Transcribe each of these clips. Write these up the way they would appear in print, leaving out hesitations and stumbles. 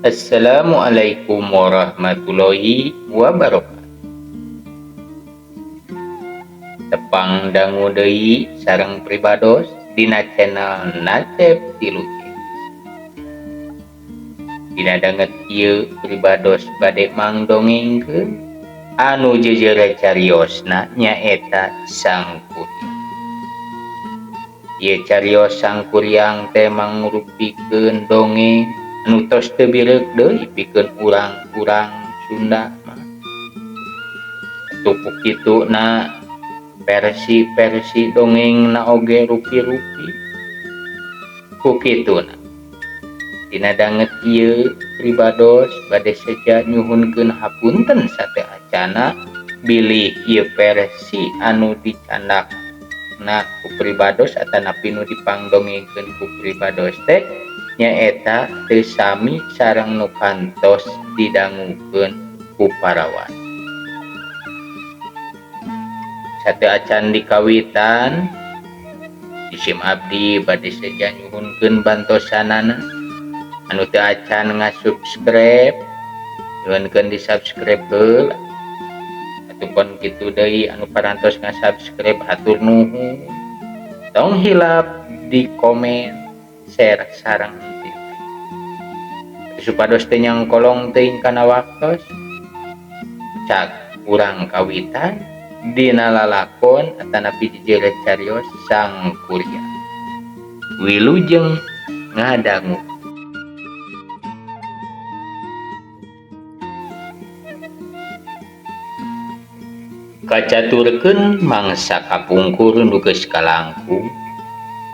Assalamualaikum warahmatullahi wabarakatuh. Tepang dangu deui sareng pribados dina channel Nacep Tilu. Dina danget ieu pribados bade mangdongengkeun anu jeujeureun cariosna nyaeta Sangkuriang. Ieu carios Sangkuriang teh mangrupikeun dongeng anu tos teu bireuk deui pikeun urang-urang Sunda mah. Atuh ku kituna versi-versi dongengna oge rupi-rupi. Ku kituna dina danget ieu pribados bade seja nyuhunkeun hapunten sateuacana bilih ieu versi anu dicandakna ku pribados atanapi nu dipangdongengkeun ku pribados teh nyaeta teu sami sareng nu kantos didangukeun ku parawan. Sateuacan dikawitan isim abdi bade seja nyuhunkeun bantosanana anu teu acan nga-subscribe nyuhunkeun di-subscribe heula. Atuh kitu deui anu parantos nga-subscribe hatur nuhun. Tong hilap di komen, share sareng di like. Supados teu nyangkolong teuing kana waktos, cak urang kawitan dina lalakon atanapi jeujeureun carios Sangkuriang. Wilujeng ngadangu. Kacaturkeun mangsa kapungkur nu geus kalangkung,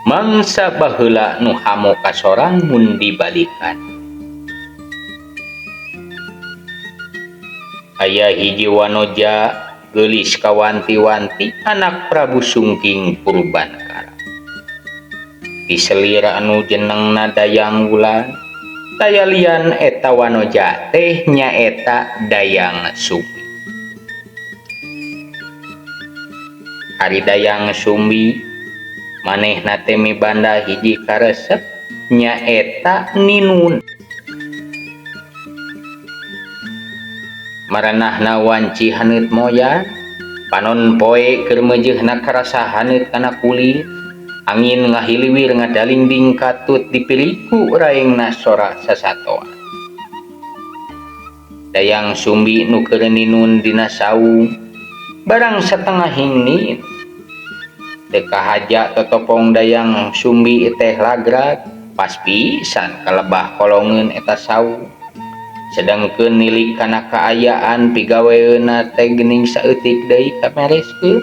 mangsa baheula nu hamo kasorang mun dibalikan. Aya hiji wanoja geulis kawanti-wanti anak Prabu Sungking Purbanakara. Diselir anu jenengna Dayang Wulan, taya lian eta wanoja teh nyaeta Dayang Sumbi. Ari Dayang Sumbi manehna teh mibanda hiji karesep nyaeta ninun. Maranahna wanci haneut moyan, panon poe keur meujeuhna karasa haneut kana kulit, angin ngahiliwir ngadalingding katut dipiliku raengna sora sasatoan. Dayang Sumbi nu keur ninun dina saung barang satengahing nin. Teu kahaja totopong Dayang Sumbi teh lagrag pas pisan kalebah kolongeun eta saung. Sedangkeun nilik kana kaayaan pigaweuna teh geuning saeutik deui kamereskeun,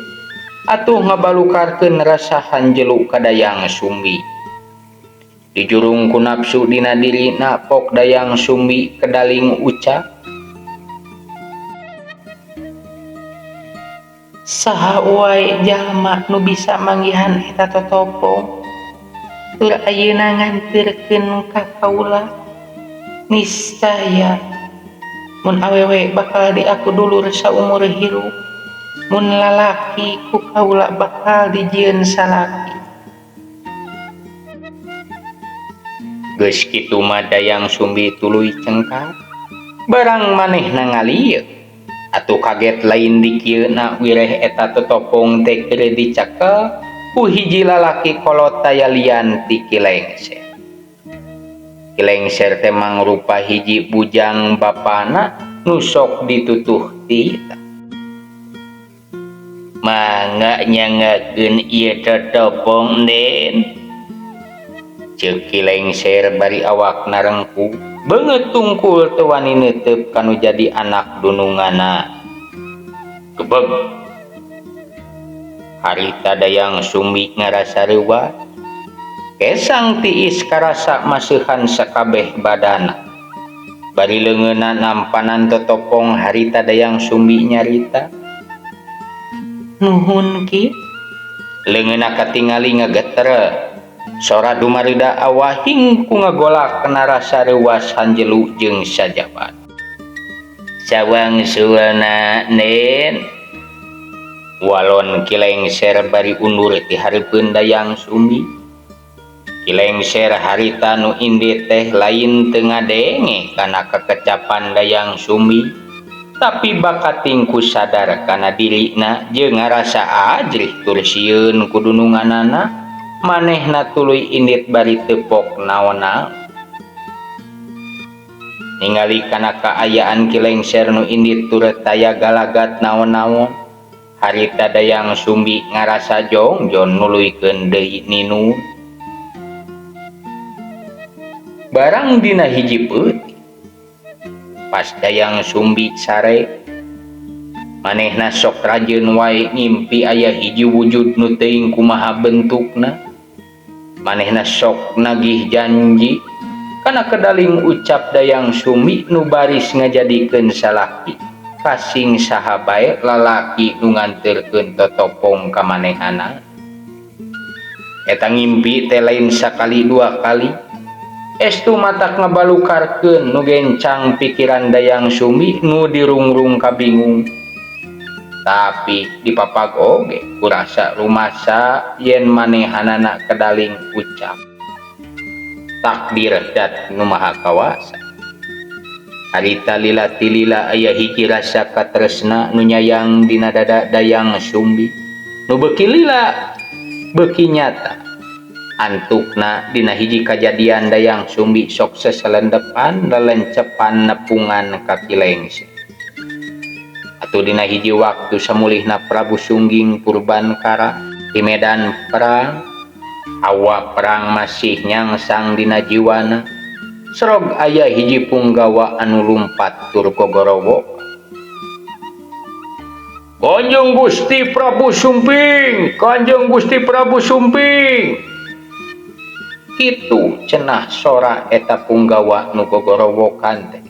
atuh ngabalukarkeun rasa hanjelu ka Dayang Sumbi. Dijurung ku nafsu dina dirina pok Dayang Sumbi kedaling ucap, Saha wae jalma nu bisa manggihan eta totopong tur ayeuna nganterkeun ka kaula, niscaya mun awewe bakal diaku dulur saumur hirup, mun lalaki ku kaula bakal dijieun salaki. Geus kitu mah Dayang Sumbi tuluy cengkar, barang manehna ngalieu. Atuh kaget lain dikieuna wireh eta totopong teh keur dicekel ku hiji lalaki kolot taya lian ti Ki Lengser. Ki Lengser teh mangrupa hiji bujang bapana nu sok ditutuh tita. Mangga nyangakeun ieu totopong den. Ceuk Ki Lengser bari awakna rengku, beungeut tungkul teu wani neuteup kanu jadi anak dununganna. Gebeg. Harita Dayang Sumbi ngarasa reuwas. Kesang tiis karasa maseuhan sakabeh badana. Bari leungeunna nampanan totopong harita Dayang Sumbi nyarita. Nuhun Ki. Leungeunna katingali ngageter. Sora dumarida awahing ku ngagolak kana rasa reuwas hanjelu jeung sajabat. Sawang suana nen. Walon Ki Lengser bari undur ti hareupeun Dayang Sumbi. Ki Lengser harita nu indit teh lain teu ngadenge kana kakecapan Dayang Sumbi, tapi bakating ku sadar kana dirina jeung ngarasa ajrih tur sieun ku dununganana, manehna tuluy indit bari teu pok naon-naon. Ningali kana kaayaan Ki Lengser nu indit tur taya galagat naon-naon, harita Dayang Sumbi ngarasa jongjon nuluykeun deui ninun. Barang dina hiji peuting, pas Dayang Sumbi sare, manehna sok rajeun wae ngimpi aya hiji wujud nu teuing kumaha bentukna. Manehna sok nagih janji kana kedaling ucap Dayang Sumbi nu baris ngajadikeun salaki kasing saha bae lalaki nu nganterkeun totopong ka manehana. Eta ngimpi teh lain sakali dua kali. Estu matak ngabalukarkeun nu gencang pikiran Dayang Sumbi nu dirungrung kabingung. Tapi dipapag oge kurasa rumasa yen manehanana kedaling ucap takdir dat nu maha kawasa. Harita lila tilila aya hiji rasa katresna nu nyayang dina dada Dayang Sumbi nu beuki lila beuki nyata. Antukna dina hiji kajadian Dayang Sumbi sok seselendepan lelencepan nepungan ka Ki Lengser. Atuh dina hiji waktu samulihna Prabu Sungging Purbankara di medan perang, hawa perang masih nyangsang dina jiwana. Serog aya hiji punggawa anu lumpat tur gogorowo. Kanjeng Gusti Prabu Sumping, Kanjeng Gusti Prabu Sumping. Kitu cenah sora eta punggawa nu gogorowokan teh.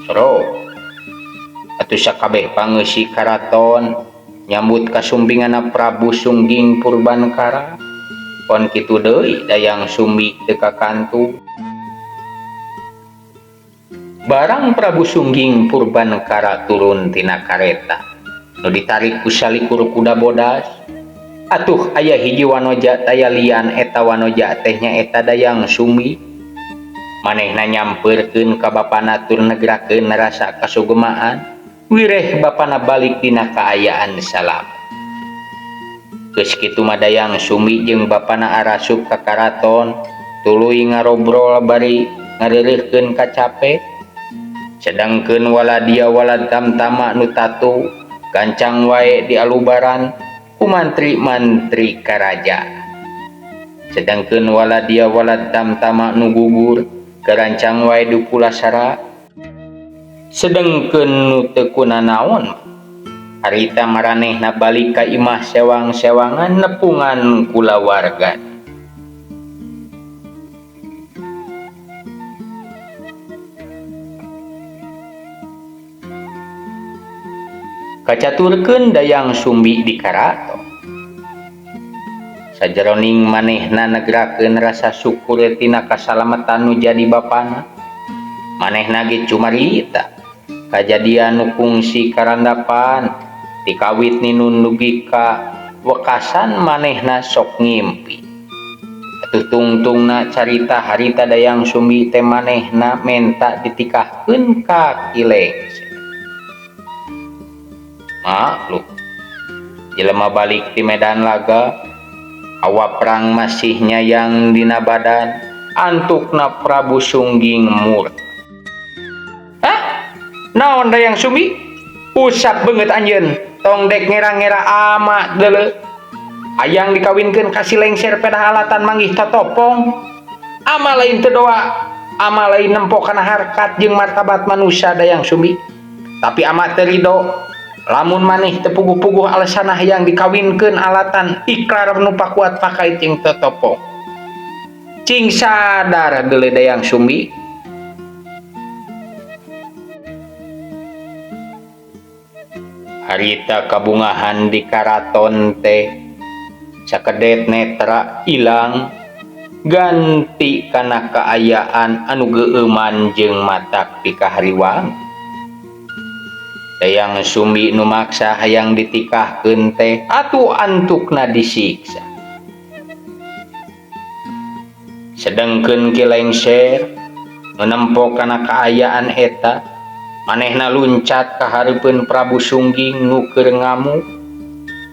Serog atuh sakabeh pangeusi karaton nyambut kasumpinganna Prabu Sungging Purbankara. Pon kitu deui Dayang Sumbi teu kakantu. Barang Prabu Sungging Purbankara turun tina kareta nu ditarik ku salikur kuda bodas. Atuh aya hiji wanoja taya lian eta wanoja teh nyaeta Dayang Sumbi. Manehna nyampeurkeun ka bapana tur negrakeun rasa kasugemaan, wireh bapana balik dina kaayaan salamet. Geus kitu mah Dayang Sumbi jeung bapana arasup ka karaton, tuluy ngarobrol bari ngareureuhkeun kacape. Sedangkeun waladia walad tamtama nu tatu gancang wae di alubaran ku mantri-mantri karajaan. Sedangkeun waladia walad tamtama nu gugur garancang wae di pulasara. Sedengkeun nu teu kunanaon harita maranehna balik ka imah sewang-sewangan nepungan kulawarga. Kacaturkeun Dayang Sumbi di karaton. Sajeroning manehna negrakeun rasa syukur tina kasalametan nu jadi bapana. Manehna ge cumarita kajadian nu kungsi karandapan tikawit ninun dugi ka wekasan manehna sok ngimpi. Atuh tungtungna carita harita Dayang Sumbi teh manehna menta ditikahkeun ka Ki Lengser. Maklum, jelema balik ti medan laga, hawa perang masih nyayang dina badan, antukna Prabu Sungging murka. Hah? Naon Dayang Sumbi? Usap beungeut anjeun, tong dek ngera-ngera ama deuleu. Hayang dikawinkeun ka si Lengser pedah alatan manggih totopong. Ama lain teu doa, ama lain nempo kana harkat jeung martabat manusia Dayang Sumbi. Tapi ama teu rido lamun maneh teu puguh-puguh alasanah yang dikawinkeun alatan ikrar nu pakuat pakait jeung totopong. Cing sadar deuleu Dayang Sumbi. Harita kabungahan di karaton teh sakedet netra ilang ganti kana kaayaan anu geueuman jeung matak pikahariwang. Dayang Sumbi nu maksa hayang ditikahkeun teh atuh antukna disiksa. Sedengkeun Ki Lengser nu nempo kana kaayaan eta, manehna luncat ka hareupeun Prabu Sungging nu keur ngamuk.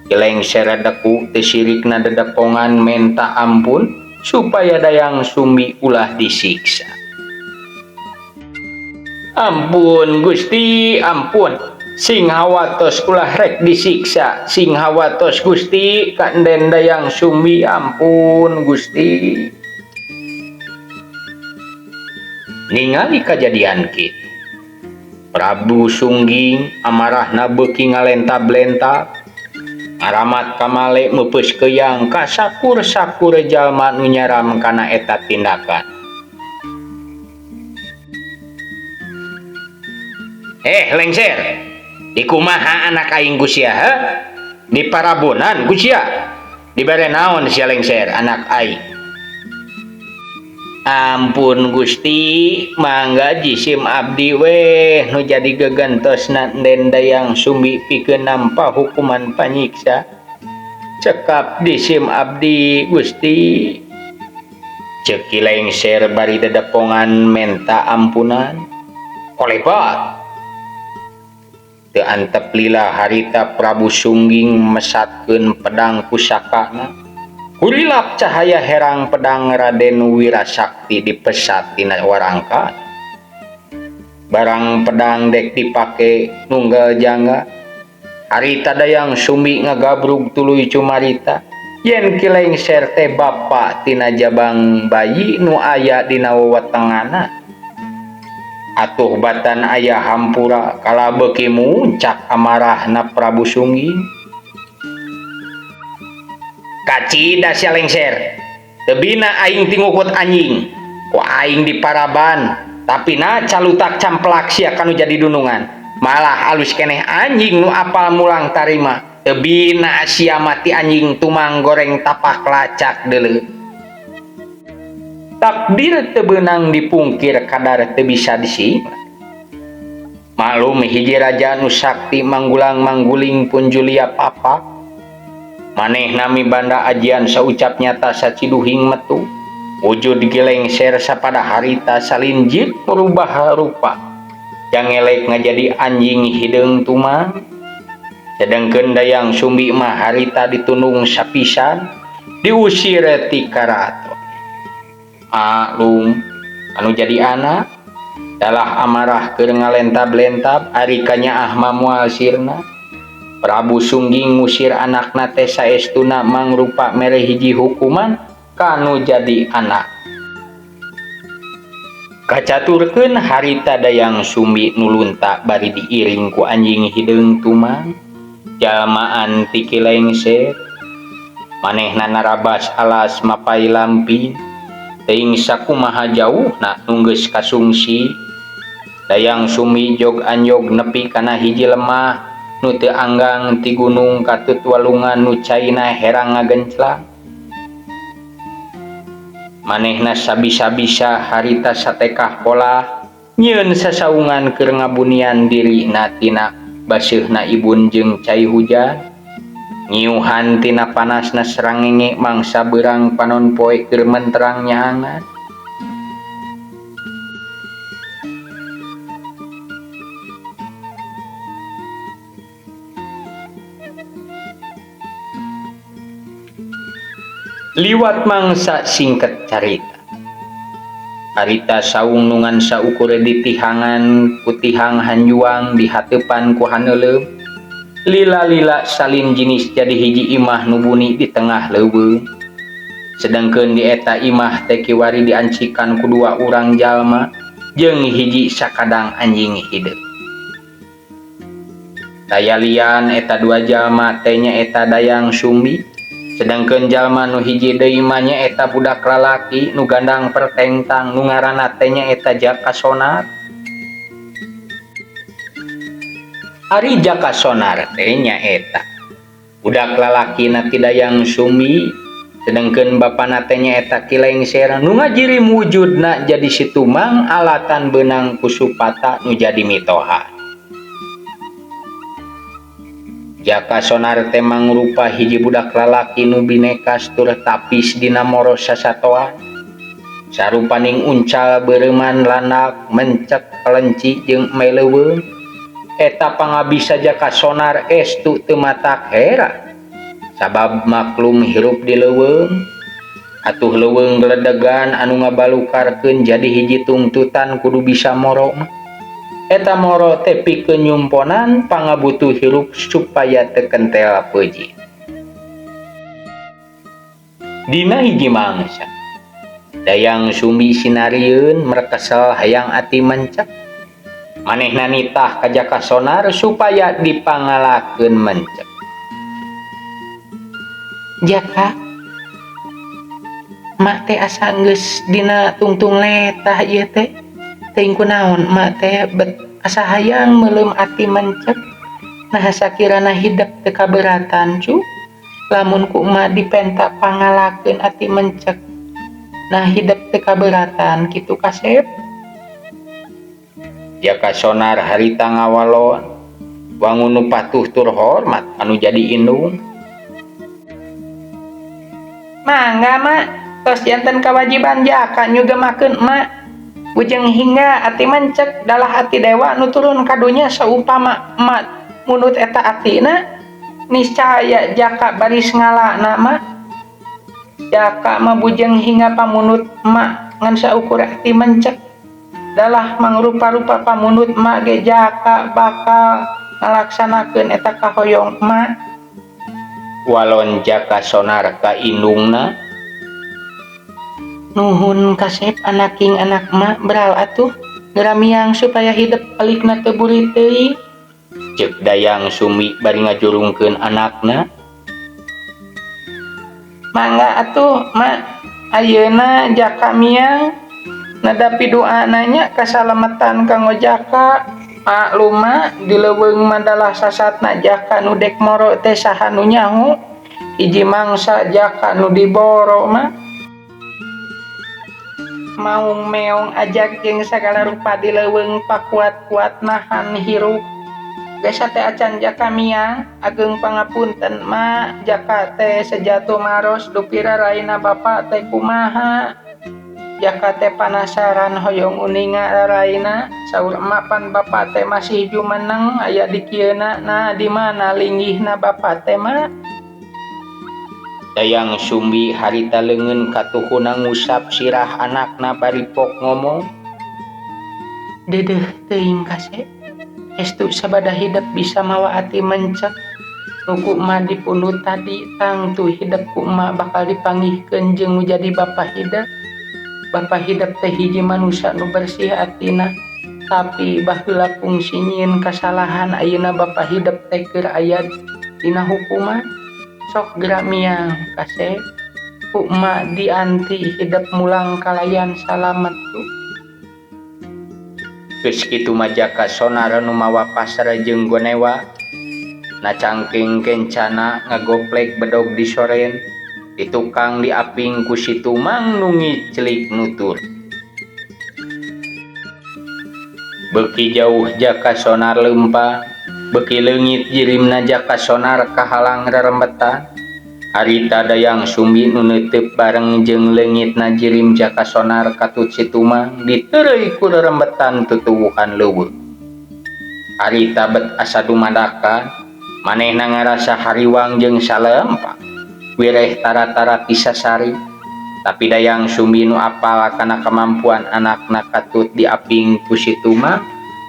Ki Lengser deku teu sirikna dedepongan menta ampun supaya Dayang Sumbi ulah disiksa. Ampun Gusti, ampun. Sing hawatos ulah rek disiksa, sing hawatos Gusti kanden Dayang Sumbi, ampun Gusti. Ningali kajadian kitu, Prabu Sungging amarahna beuki ngalentab-lentab, ngaramat kamale meupeus keuyang ka sakur-sakur jalma nu nyaram kana eta tindakan. Lengser, dikumaha anak aing ku sia, ha? Di parabonan ku sia. Dibere naon sia Lengser anak aing? Ampun Gusti, mangga jisim abdi weh nu jadi gegentosna Nden Dayang Sumbi pikeun nampa hukuman panyiksa. Cekap jisim abdi Gusti. Ceuk Ki Lengser bari dedepongan menta ampunan. Kolepat. Teu antep lila harita Prabu Sungging mesatkeun pedang pusakana. Kurilap cahaya herang pedang Raden Wirasakti dipesat tina warangka. Barang pedang dek dipake nunggal jangga. Harita Dayang Sumbi ngagabrug tuluy cumarita. Yen Ki Lengser teh bapa tina jabang bayi nu aya dina wewetengana. Atuh batan aya hampura kala beuki muncak amarahna Prabu Sungging. Kacida sia Lengser, tebina aing tingukut anjing, ku aing diparaban, tapi na calutak camplak sia kanu jadi dunungan. Malah alus keneh anjing nu apal mulang tarima, tebina sia mati anjing tumang goreng tapak lacak deuleu. Takdir teu beunang dipungkir kadar teu bisa disimak. Maklum hiji raja nu sakti manggulang mangguling pun Julia Papa. Manehna mibanda ajian saucap nyata saciduhing metu. Wujud Ki Lengser sapada harita salinjit merubah rupa. Jangelek ngajadi anjing hideung tumang. Sedengkeun Dayang Sumbi mah harita ditundung sapisan, diusir ti karaton. Maklum anu jadi anak dalah amarah keur ngalentab-lentab ari kanyaah mah moal sirna. Prabu Sungging ngusir anakna teh saestuna mangrupa mere hiji hukuman kanu jadi anak. Kacaturkeun harita Dayang Sumbi nu lunta bari diiring ku anjing hideung tumang jalmaan ti Ki Lengser. Manehna narabas alas mapai lampi teuing sakumaha jauhna nu geus kasungsi. Dayang Sumbi jog anjog nepi kana hiji lemah nu teu anggang ti gunung katut walungan nu caina herang ngagenclang. Manehna sabisa-bisa harita satekah polah nyieun sasaungan keur ngabunian dirina tina baseuhna ibun jeung cai hujan. Ngiuhan tina panasna sarangenge mangsa beurang panon poe keur menterang nyaangan. Liwat mangsa singket carita. Harita saung nungan saukur ditihangan ku tihang hanjuang dihateupan ku haneuleum. Lila-lila salin jinis jadi hiji imah nu buni di tengah leuweung. Sedengkeun di eta imah teh kiwari diancikan ku dua urang jalma jeung hiji sakadang anjing hideung. Tayalian eta dua jalma teh nyaeta Dayang Sumbi. Sedengkeun jalma nu hiji deui mah nyaeta budak lalaki nu gandang pertengtang nu ngaranna teh nyaeta Jaka Sonar. Ari Jaka Sonar teh nyaeta budak lalakina ti Dayang Sumbi, sedengkeun bapana teh nyaeta Ki Lengser nu ngajirim wujudna jadi si Tumang alatan beunang kusupata nu jadi mitoha. Jaka Sonar teh mangrupa hiji budak lalaki nu binekas tur tapis dina moros sasatoan. Sarupaning uncal beureuman landak mencek kelenci jeung embe leuweung. Eta pangabisa Jaka Sonar estu teu matak hera. Sabab maklum hirup di leuweung. Atuh leuweung geledegan anu ngabalukarkeun jadi hiji tungtutan kudu bisa moro mah. Eta moro teh pikeun nyumponan pangabutuh hirup supaya teu kentel peujit. Dina hiji mangsa Dayang Sumbi sinarieun merekesel hayang ati mencek. Manehna nitah ka Jaka Sonar supaya dipangalakeun mencek. Jaka, mak teh asa geus dina tungtung letah ieu teh. Teuing kunaon mak teh bet asa hayang meuleum ati mencek. Nah sakirana hidep teu kaberatan cu. Lamun ku emak dipenta pangalakeun ati mencek. Nah hidep teu kaberatan kitu kasep. Jaka Sonar harita ngawalon wangun nu patuh tur hormat anu jadi indung. Mangga mak, tos janten kawajiban Jaka nyugemakeun emak. Bujeng hingga ati mencek dalah ati dewa nu turun ka dunya saupama emak munut eta atina niscaya Jaka baris ngalana mak. Jaka mah bujeng hingga pamunut emak ngan saukur ati mencek. Dalah mangrupa-rupa pamunut emak ge Jaka bakal ngalaksanakeun eta kahoyong emak. Walon Jaka Sonar ka indungna. Nuhun kasep anaking anak emak beral atuh geramiang supaya hidep alikna teu burit teuing. Ceuk Dayang Sumbi bari ngajurungkeun anakna. Mangga atuh mak, ayeuna Jaka miang nadapi doana nya kasalametan kanggo Jaka. Maklum mak, di leuweung mah dalah sasatna Jaka nu dek moro teh saha nu nyaho. Hiji mangsa Jaka nu diboro mah. Maung meong ajak jeung sagala rupa di leuweung pakuat-kuat nahan hirup. Geus teh acan Jaka miang, ageung pangapunten mak, Jaka teh sejatuh maros dupira raina bapa teh kumaha. Jaka teh panasaran hoyong uninga raraina, saur emak pan bapa teh masih jumeneng aya di kieuna, nah di mana linggihna bapa teh mak? Dayang Sumbi harita leungeun katuhuna ngusap sirah anakna bari pok ngomong. Dedeh teuing kasep. Estu sabada hidep bisa mawa ati mencek. Nu ku emak dipundut tadi tangtu hidep ku emak bakal dipanggihkeun jeung nu jadi bapa hidep. Bapa hidep teh hiji manusia nu bersih atina, tapi baheula kungsi nyieun kasalahan ayeuna bapa hidep teh keur aya dina hukuman. Sok geura miang kasep, ku emak dianti hidep mulang kalayan salamet tu. Geus kitu mah Jaka Sonar nu mawa pasar jeung gonewa. Na cangking kencana ngagoplek bedog di soren. Di tukang diaping ku si Tumang nu ngiclik nutur. Beuki jauh Jaka Sonar leumpang, beuki leungit jirimna Jaka Sonar kahalang rerembetan. Harita Dayang Sumbi nu neuteup bareng jeung leungitna jirim Jaka Sonar katut si Tumang diteureuy ku rerembetan tutuwuhan leuweung. Harita bet asa dumadakan, manehna ngarasa hariwang jeung salempak. Wireh tara-tara tisasari, tapi Dayang Sumbi nu apal kana kemampuan anakna katut diaping ku si Tumang,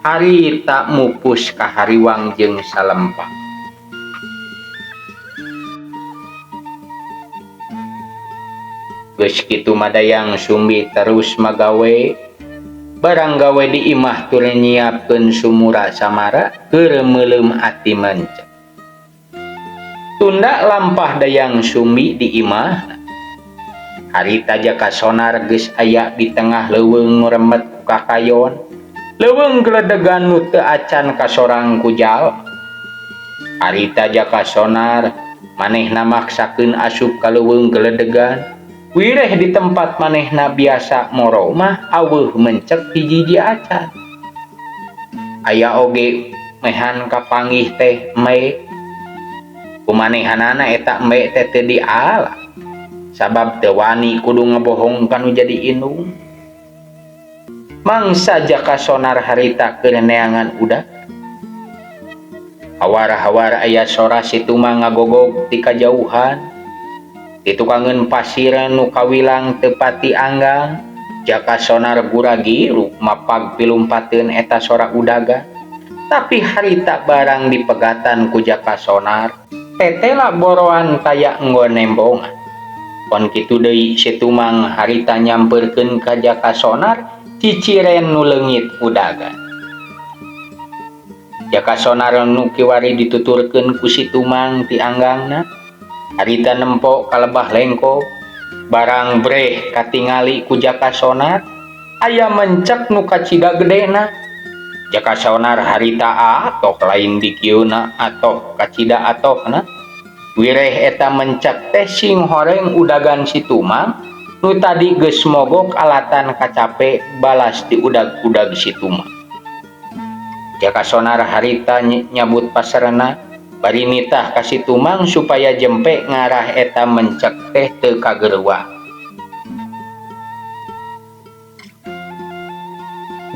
harita mupus ka hariwang jeung salempak. Geus kitu mah Dayang Sumbi terus magawe, barang gawe di imah tur nyiapkeun sumura samara keur meuleum ati mencek. Tunda lampah Dayang Sumbi di imah. Harita Jaka Sonar geus aya di tengah leuweung nguremet ku kakayon. Leuweung geledegan nu teu acan kasorang ku jalma. Harita Jaka Sonar manehna maksakeun asup ka leuweung geledegan. Wireh di tempat manehna biasa moro mah aweuh mencek hiji-hiji acan. Aya oge mehan kapanggih teh embe. Kumanehanana eta embe teh teu diala. Sabab teu wani kudu ngebohong ka nu jadi indung. Mangsa Jaka Sonar harita keur neangan udag. Hawar-hawar aya sora si Tumang ngagogog ti kajauhan. Di tukangeun pasir nu kawilang teu pati anggang, Jaka Sonar guragiru mapag pilumpateun eta sora udaga. Tapi harita barang dipegatan ku Jaka Sonar, tetela boroan taya enggon nembongan. Pon kitu deui si Tumang harita nyamperkeun ka Jaka Sonar ciciren nu leungit udagan. Jaka Sonar nu kiwari dituturkeun ku si Tumang ti anggangna, harita nempo ka lebah lengko, barang breh katingali ku Jaka Sonar, aya mencek nu kacida gedena. Jaka Sonar harita atoh lain dikieuna atoh kacida atohna. Wireh eta mencek teh sing horeng udagan si Tumang nu tadi geus mogok alatan kacape balas di udag-udag si Tumang. Jaka Sonar harita nyabut pasarana bari nitah ka si Tumang supaya jempe ngarah eta mencek teh teu kagerwa.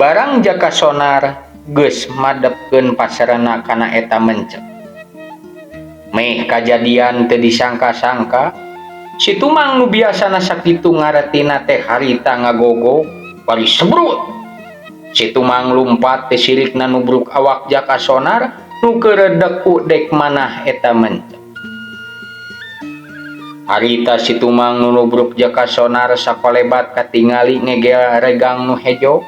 Barang Jaka Sonar geus madepkeun pasarana kana eta mencek. Meh kajadian teu disangka-sangka, si Tumang nu biasana sakitu ngaretina teh harita ngagogo bari sebrut. Si Tumang lumpat teh sirikna nubruk awak Jaka Sonar nu keredeku dek manah eta mencek. Harita si Tumang nu nubruk Jaka Sonar sakolebat katingali ngegel regang nu hejo.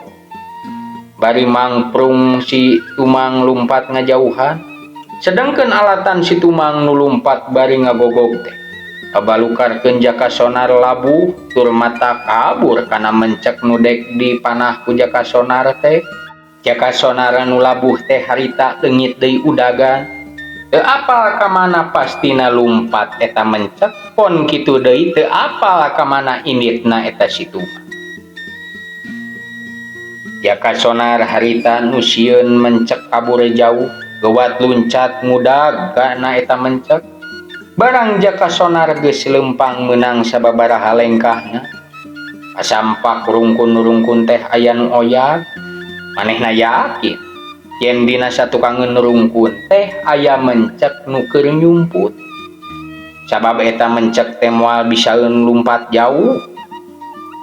Bari mangprung si Tumang lumpat ngajauhan. Sedangkan alatan si Tumang nu lumpat bari ngagogog teh. Kabalukarkeun Jaka Sonar labuh tur mata kabur kana mencek nu dek dipanah ku Jaka Sonar teh. Jaka Sonar nu labuh teh harita leungit deui udagan. Teu apal ka mana pastina lumpat eta mencek, pon kitu deui teu apal ka mana inditna eta si Tumang. Jaka Sonar harita nu sieun mencek kabur jauh, geuwat luncat ngudag kana eta mencek. Barang Jaka Sonar geus leumpang meunang sababaraha lengkahna. Kasampak rungkun-rungkun teh aya nu oyag, manehna yakin yen dina satukangeun rungkun teh aya mencek nu keur nyumput. Sabab eta mencek teh moal bisaeun lumpat jauh.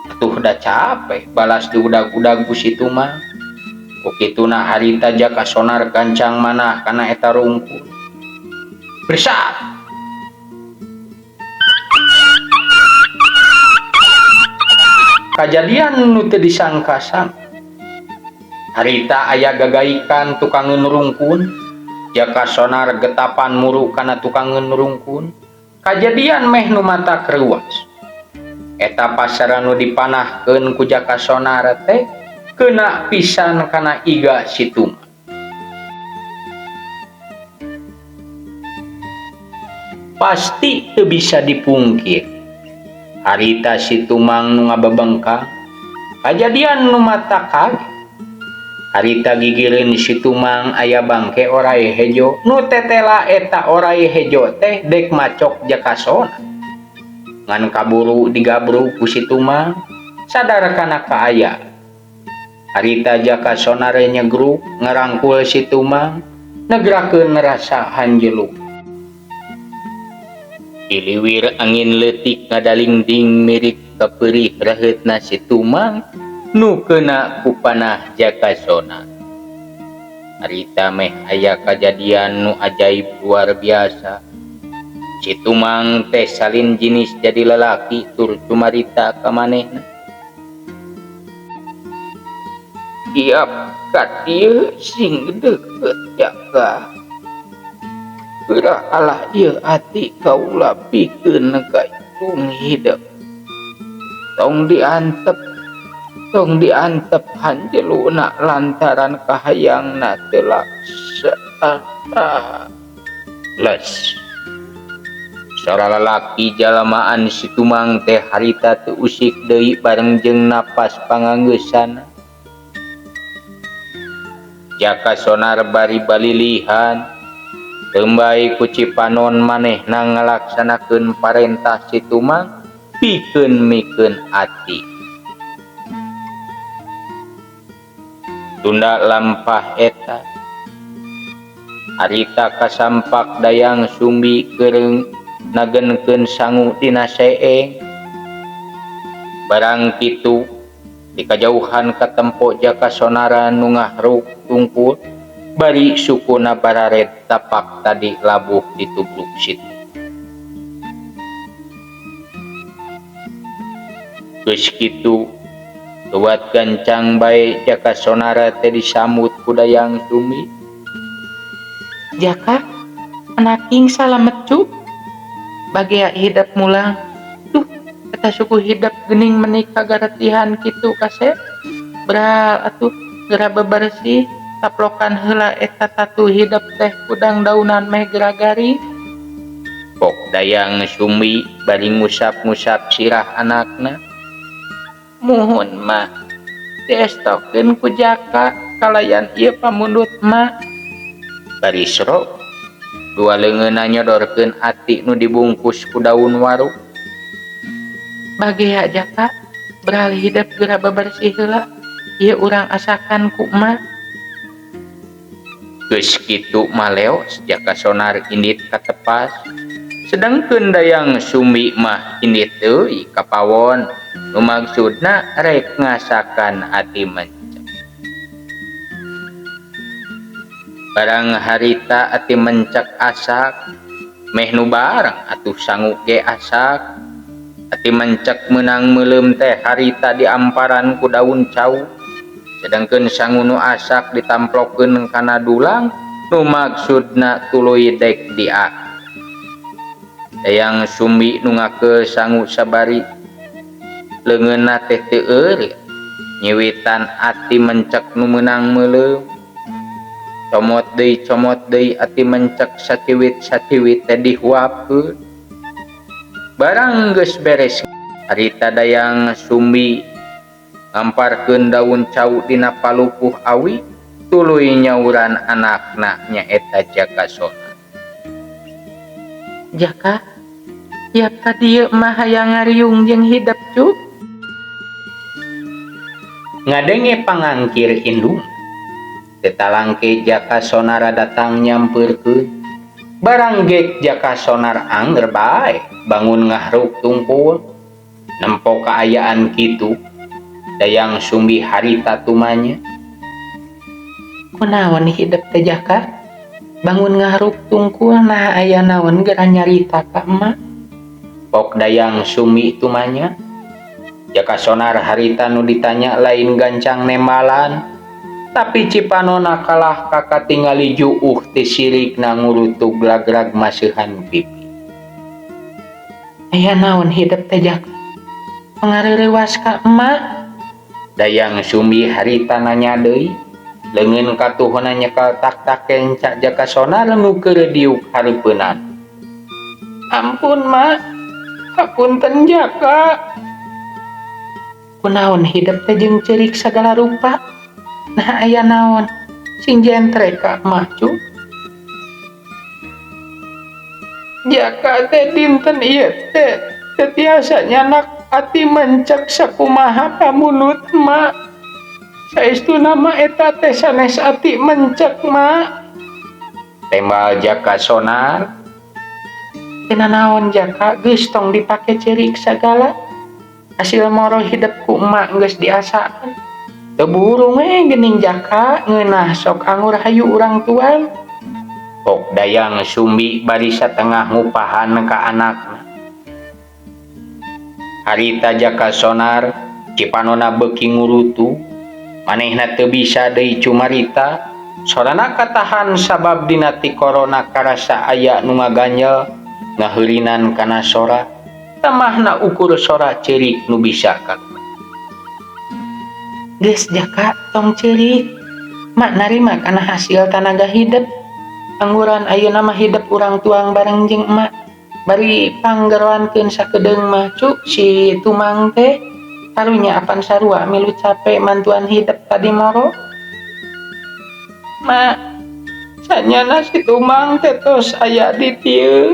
Atuh da capek balas diudag-udag ku si Tumang. Ku kituna harita Jaka Sonar gancang manah kana eta rungkun. Bersat. Kajadian nu teu disangka-sangka. Harita aya gagaikan tukangeun rungkun. Jaka Sonar getapan muru kana tukangeun rungkun. Kajadian meh nu mata keruas. Eta pasaran nu dipanahkeun ku Jaka Sonar teh kena pisan kana iga si Tumang. Pasti teu bisa dipungkir. Harita si Tumang nu ngabebengkang, kajadian nu mata kaget. Harita gigireun si Tumang aya bangke orai hejo, nu tetela eta orai hejo teh dek macok Jaka Sonar. Ngan kaburu digabruk ku si Tumang, sadar kana kaaya. Harita Jaka Sonar nyegruk ngarangkul si Tumang, negrakeun rasa hanjelu. Diliwir angin leutik ngadalingding mirik kapeurih raheutna si Tumang nu keuna ku panah Jaka Sonar. Harita meh aya kajadian nu ajaib luar biasa. Si Tumang teh salin jinis jadi lalaki tur cumarita ka manehna. Tiap ka dieu sing deukeut Jaka. Geura alah ieu ati kaula pikeun ka indung hidep. Tong diantep hanjeluna lantaran kahayangna teu laksana. Les. Sora lalaki jalamaan si Tumang teh harita teu usik deui bareng jeung napas panganggeusana. Jaka Sonar bari balilihan, tembay ku Cipanon manehna ngalaksanakeun parentah si Tumang Pikeun mikeun ati. Tunda lampah eta harita kasampak Dayang Sumbi keur nagenkeun sangu dina seeng. Barang kitu di kajauhan katempo Jaka Sonara nu ngahruk tungkul bari sukuna barared tapak tadi labuh ditubruk situ. Geus kitu lewat gancang bae Jaka Sonara teh disambut ku Dayang Sumbi. Jaka, anaking salamet cu. Bagea hidep mulang. Duh, eta suku hidep geuning meuni kagaretihan kitu kasep. Bral atuh geura bebersih. Taplokan heula eta tatu hidep teh kudang daunan meh geura garing. Pok Dayang Sumbi bari ngusap-ngusap sirah anakna. Muhun mah diestokeun ku Jaka kalayan ieu pamundut mah. Bari sro dua leungeunna nyodorkeun ati nu dibungkus ku daun waru. Bagea Jaka, beralih hidep geura bebersih heula. Ieu urang asakan ku emak. Geus kitu maleos Jaka Sonar indit ka tepas. Sedangkeun Dayang Sumbi mah indit deui ka pawon nu maksudna rek ngasakan ati mencek. Barang harita ati mencek asak, meh nu barang atuh sangu ge asak. Ati mencek meunang meuleum teh harita diamparan ku daun cau. Sedangkeun sangu nu asak ditamplokeun kana dulang nu maksudna tuluy dek diak. Dayang Sumbi nu ngakeul sangu sabari leungeunna teh teu eureun nyiwitan ati mencek nu meunang meuleum. Comot deui ati mencek saciwit-saciwit teh dihuapkeun. Barang geus beres harita Dayang Sumbi ngamparkeun daun cau dina palupuh awi tuluy nyauran anakna nyaeta Jaka Sonar. Jaka, tiap ka dieu mah hayang ngariung jeung hidep cu. Ngadenge pangangkir indung. Teu talangke Jaka Sonara datang nyampeurkeun. Barang gek Jaka Sonar angger bae bangun ngahruk tungkul. Nempo kaayaan kitu Dayang Sumbi harita tumanya. Kunaon hidep teh Jaka? Bangun ngahruk tungkul nah aya naon geura nyarita ka emak? Pok Dayang Sumbi tumanya. Jaka Sonar harita nu ditanya lain gancang nembalan, tapi cipanona kalah kakatingali juuh ti sirikna ngurutug lagrag maseuhan pipi. Aya naon hidep teh Jaka? Pangareurewas ka emak? Dayang Sumbi harita nanya deui, leungeun katuhuna nyekel tak-tak kenca Jaka Sonar nu keur diuk hareupeunana. Ampun mak, hapunten Jaka. Kunaon hidep teh jeung ceurik sagala rupa? Nah aya naon? Sing jentre ka emak cu. Jaka teh dinten ieu teh teu tiasa nyanak ati mencek sakumaha pamunut mak. Saestuna mah eta teh sanes ati mencek mak. Tembal Jaka Sonar. Teu nanaon Jaka geus tong dipake ceurik sagala. Hasil moro hidep ku emak geus diasaan. Teu burung we geuning Jaka ngeunah sok angur hayu urang tuang. Pok Dayang Sumbi bari satengah ngupahan ka anakna. Harita Jaka Sonar cipanona beuki ngurutu. Manehna teu bisa deui cumarita. Sorana katahan sabab dina tikorona karasa aya nu ngaganjel ngaheurinan kana sora. Tamahna ukur sora ceurik nu bisa kaluar. Geus Jaka tong ceurik. Mak narima kana hasil tanaga hidep. Angguran ayeuna mah hidep urang tuang bareng jeung emak. Bari panggeroankeun sakedeung mah cu si Tumang teh. Karunya apan sarua milu cape mantuan hidep tadi moro. Mak, sanyana si Tumang teh tos aya di dieu.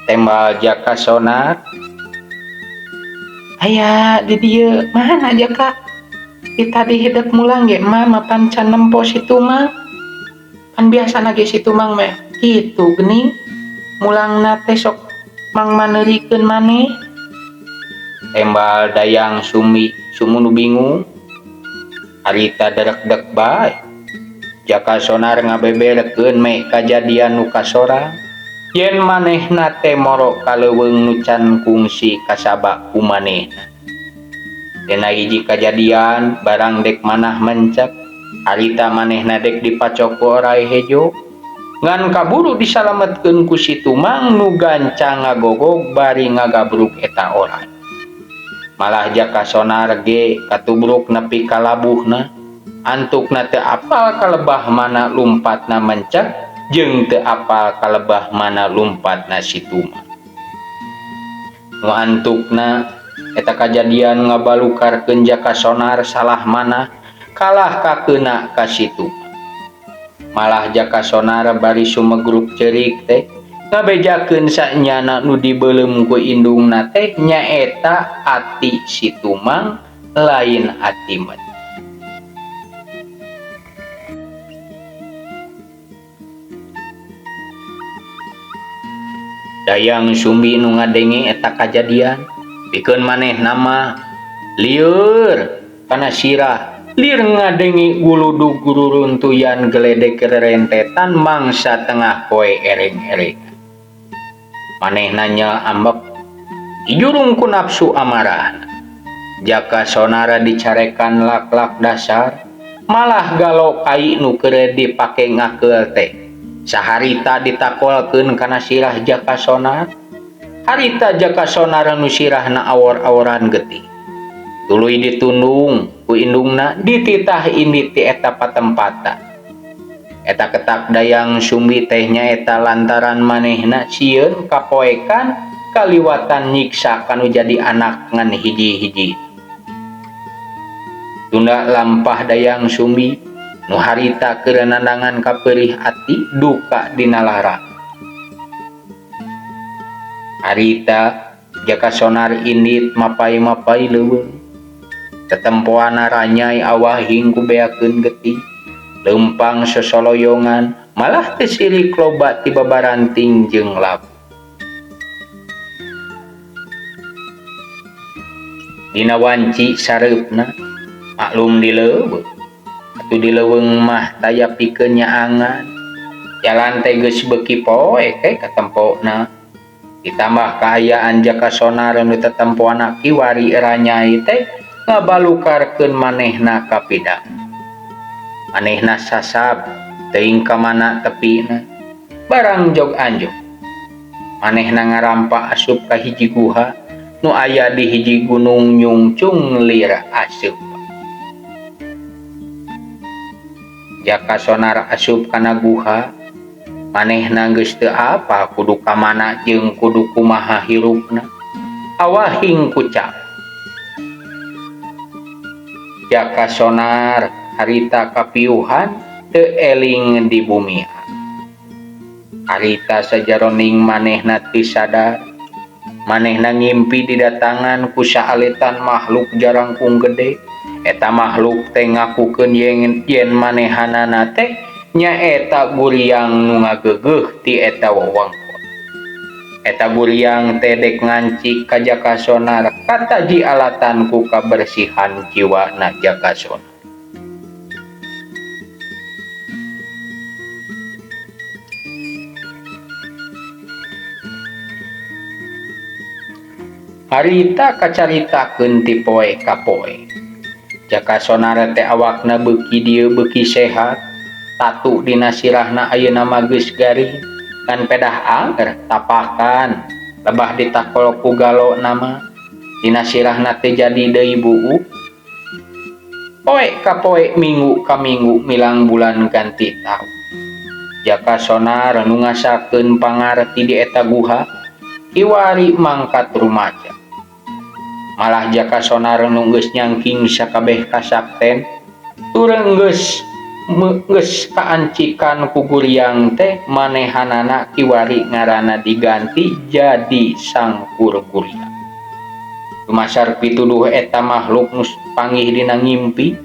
Tembal Jaka Sonar. Aya di dieu mana Jaka? Ti tadi hidep mulang ge emak mapan can nempo si Tumang. Pan biasana ge si Tumang mah kitu geuning. Mulangna teh sok mangmaneurikeun maneh. Tembal Dayang Sumbi sumunu bingung. Harita derekdek bae. Jaka Sonar ngabeberekeun meh kajadian nu kasorang. Yen manehna teh moro ka leuweung nu can kungsi kasaba ku manehna. Dina hiji kajadian barang dek manah mencek, harita manehna dek dipacok ku orai hejo. Ngan kaburu disalametkeun ku si Tumang nu gancang ngagogog bari ngagabruk eta orai. Malah Jaka Sonar ge katubruk nepi ka labuhna, antukna teu apal kalebah mana lumpatna mencek jeung teu apal kalebah mana lumpatna si Tumang. Nu antukna eta kajadian ngabalukarkeun Jaka Sonar salah mana kalah kakeuna ka si Tumang. Malah Jaka Sonar bari sumegruk ceurik teh ngabejakeun sanyana nu dibeuleum ku indungna teh nyaeta ati si Tumang lain ati men. Dayang Sumbi nu ngadenge eta kajadian pikeun manehna mah lieur kana sirah lir ngadenge guludug gururuntuyan geledek rerentetan mangsa tengah poe ereng-ereng. Manehna nya ambek dijurung ku nafsu amarah. Jaka Sonar dicarekan lak-lak dasar malah galo kai nu keur dipake ngakeul teh. Saharita ditakolkeun kana sirah Jaka Sonar. Harita Jaka Sonar nu sirahna awor-aworan getih. Tuluy ditundung ku indungna dititah indit ti eta patempatan. Eta ketak Dayang Sumbi teh nyaeta lantaran manehna sieun kapoekan kaliwatan nyiksa kanu jadi anak ngan hiji-hiji. Tunda lampah Dayang Sumbi nu harita keur nandangan kapeurih ati duka dina lara. Harita Jaka Sonar indit mapai-mapai leuweung. Tetempoana ranyai awahing ku beakeun getih. Leumpang sosoloyongan malah teu sirik loba ti babaranting jeung labu. Dina wanci sareupna maklum di leuweung. Atuh di leuweung mah taya pikeun nyaangan. Jalan teh geus beuki poek we katempona. Ditambah kaayaan Jaka Sonar nu tetempoana kiwari ranyai teh ngabalukarkeun manehna kapidang. Manehna sasab teuing ka mana tepina. Barang jog anjog. Manehna ngarampa asup ka hiji guha nu aya di hiji gunung nyungcung lir asup. Jaka Sonar asup kana guha, manehna geus teu apa kudu ka mana jeung kudu kumaha hirupna. Awahing kucap. Jaka Sonar harita kapiuhan teu eling di bumi. Harita sajaroning manehna teu sadar. Manehna ngimpi didatangan ku saaletan makhluk jarangkung gede. Eta makhluk teh ngakukeun yen manehanana teh nyaeta guriang nu ngageugeuh ti eta wewengkon. Eta guriang teh dek ngancik ka Jaka Sonar kataji alatan ku kabersihan jiwana Jaka Sonar. Harita kacaritakeun ti poe ka poe. Jaka Sonar teh awakna beuki dieu beuki sehat, tatu dina sirahna ayeuna mah geus garing, ngan pedah anger tapakan, lebah ditakol ku galo nama, dina sirahna teh jadi deui buuk. Poe ka poe, minggu ka minggu, milang bulan ganti taun. Jaka Sonar nu ngasakeun pangarti di eta guha, kiwari mangkat rumaja. Malah Jaka Sonar nu geus nyangking sakabeh kasakten, tureng geus kaancikan ku guriang teh manehanana kiwari ngaranna diganti jadi Sangkur Guriang. Dumasar pituduh eta makhluk nu panggih dina ngimpi.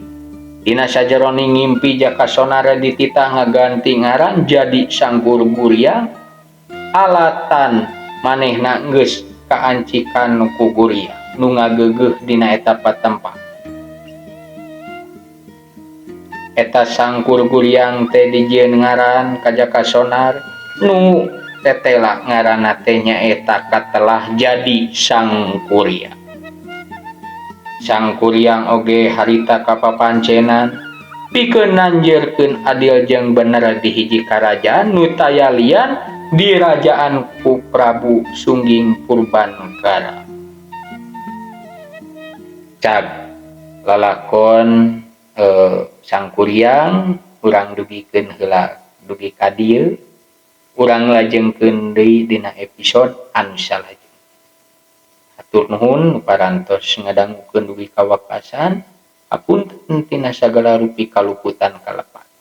Dina sajeroning ngimpi Jaka Sonar dititah ngaganti ngaran jadi Sangkur Guriang alatan manehna geus kaancikan ku Guriang nu ngageugeuh dina eta patempat. Eta Sangkur Guriang teh dijieun ngaran ka Jaka Sonar nu tetela ngaranna teh nyaeta katelah jadi Sangkuriang. Sangkuriang oge harita kapapancenan pikeun nanjeurkeun adil jeung bener di hiji karajaan nu taya lian dirajaan ku Prabu Sungging Purbangkara. Cag lalakon Sangkuriang urang dugikeun heula dugi ka dieu, urang lajengkeun deui dina episode anu salajengna. Hatur nuhun nu parantos ngadangukeun dugi ka wakasan, hapunten tina sagala rupi kaluputan kalepatan.